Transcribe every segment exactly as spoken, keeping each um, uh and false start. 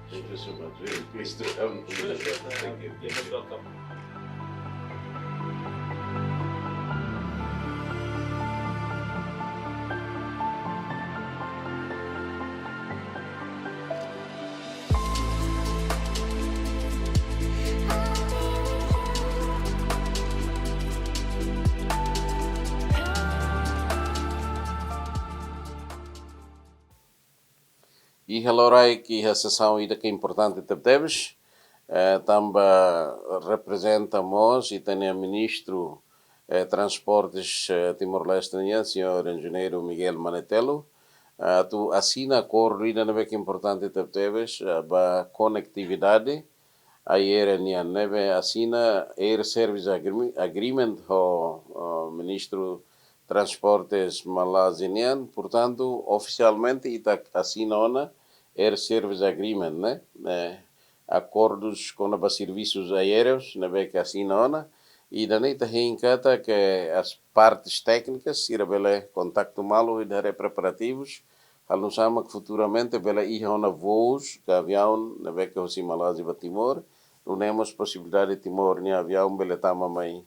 Thank you so much. Really pleased to have you. Thank you. You're most welcome. Iha loraik iha sesaun ida ke importante tebetebes, eh, tanba reprezenta mós ita-nia Ministru, eh, Transportes, eh, Timor-Leste nian, señór Enjeñeiru Miguel Manetelu, eh, atu asina akordu ida ne'ebé ke importante tebetebes, eh, ba konektividade aérea nian ne'ebé asina Air Service Agree-, Agreement ho, ho Ministru Transportes Malázia nian. Portantu, ofisialmente ita asina ona Air Service Agreement, ne'e? Eh, akordus kona-ba servisus aéreus ne'ebé ke asina ona. Ida-ne'e ita hein katak as partes téknikas sira bele kontaktu malu ida haree preparativus, halo nu'usá mak futuramente bele iha ona voos ka aviaun ne'ebé ke hosi Malázia ba Timor, nune'e mós posibilidade Timor nia aviaun bele tama mai,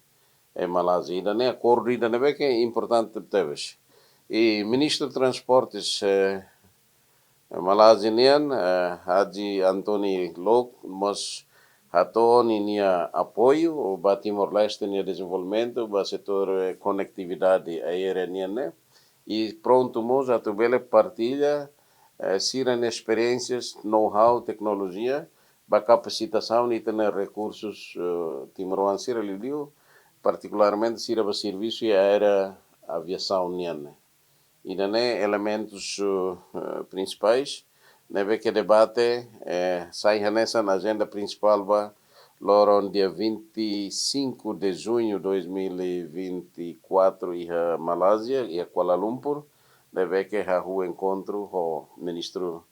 eh, Malázia. Ida-ne'e akordu ida ne'ebé ke importante tebes. I Ministru Transportes, eh, Malázia nian, eh, Haji Anthony Lok mós hato'o ninia apoiu ba Timor-Leste nia dezenvolvimentu, ba setór, eh, konektividade aérea nian ne'e. I prontu mós atu bele partilla, eh, sira-nia esperiénsias, know-how, teknolojia, ba kapasitasaun ita-nia rekursus, eh, timoroan sira liuliu, partikularmente sira ba servisu iha área aviasaun nian ne'e. Ida-ne'e elementus, eh, prinsipais ne'ebé ke debate, eh, sai hanesan ajenda prinsipál ba loron dia vinte e cinco de junho dois mil e vinte e quatro iha Malázia, iha Kuala Lumpur, ne'ebé ke hahú enkontru ho Ministru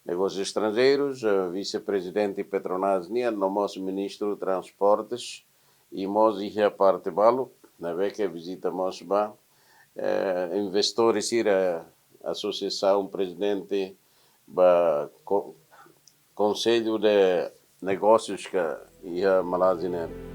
Negósius Estranjeirus, eh, Vise-Prezidente Petronas nian, no mós Ministru Transportes, i mós iha parte balu ne'ebé ke vizita mós ba, eh, investidores sira, asosiasaun prezidente ba ko-, Konsellu de Negósius ka iha Malázia ne'e.